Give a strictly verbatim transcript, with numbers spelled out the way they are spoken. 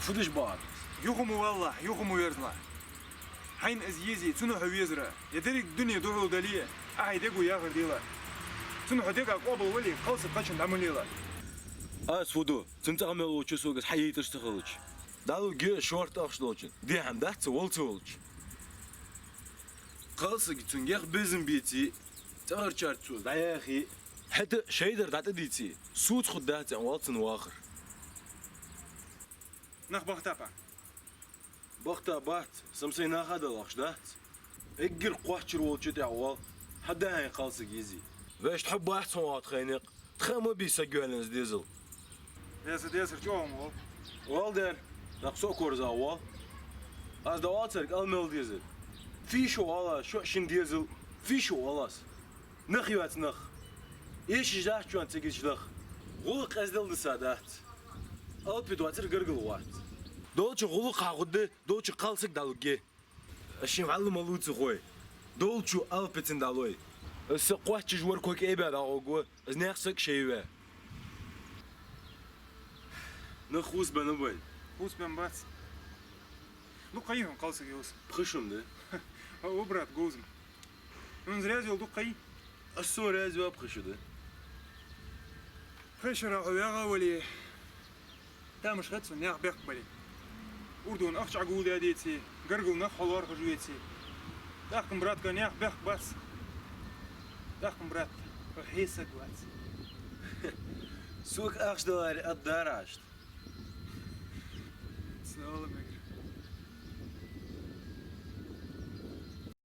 Фу деш ба Ӏа? Юха ма валалахь, юха ма верзалахь. Хьайна из езе, цунна хьо везар, е деррига дуне духьал дале, Ӏа хьай дега яхар дела. Цунна хьо дега къоабал вале, кхалсаг кхаччалца дӀа ма лела. Аз фу ду, цун цӀагӀа мел волчо сога из хьаийташ ца хилча? ДӀалургья шортта ахча долчун, дехьа дац цо вала ца волча. Кхалсага цунга ях безам беце, цӀагӀарчарца цо из дӀаяхе, хӀаьта шоайдар дӀатӀадийце, соца хургдац аьнна вал цун вахар. Нах бахийтаб Ӏа? Бахийта бац, са-м сай наха дала ахча дац. Эггара кхоачара волча тӀехьа вал, хьада хьайна кхалсаг езе. Вешта хьо бац хьона оаха тхайнекъ, тха ма бий саг йоаллинца дезал. Деза, дезар чӀоагӀа ма вал. Вал дер, нах со а корзагӀа вал. Аз дӀаоал царга ала мел дезар. Фий шо оал аз, шо шин дезал, фий шо оал аз. Нах йоаца нах. Эшаш дац шоана цига иш нах. ГӀулакх эздел да са дац. Алапи доацар гаргал вац. Долча гӀулакх хьахургда, долча кхалсаг дӀалургья. Аз шийна вӀалла ма лувца хой. Долчо алапи цунна дӀалой. Аз са кхоачаш вар кой кӀебе дӀагӀоргва, аз наьха саг шоайве. Нах хувцабеннаб вайна. Хувцабенна бац. Дукха ха йий хьона кхалсаг йоса? Пхи шу-м да. О, брат, говза-м. Хьона из раьза йола дукха ха йий? Аз сона раьза я, пхи шу да. Пхи шера хьо ваьгӀа вале, тамаш хет сона наьха бехк бале. Урдона ахча Ӏогулдаь деце, гаргара нах хьо лоархӀаш веце. ТӀаккха-м, братка, наьха бехк бац. ТӀаккха-м, брат, хьо хьесаг вац. Сога ахча даларе аргдар Ӏа иштта? Салам.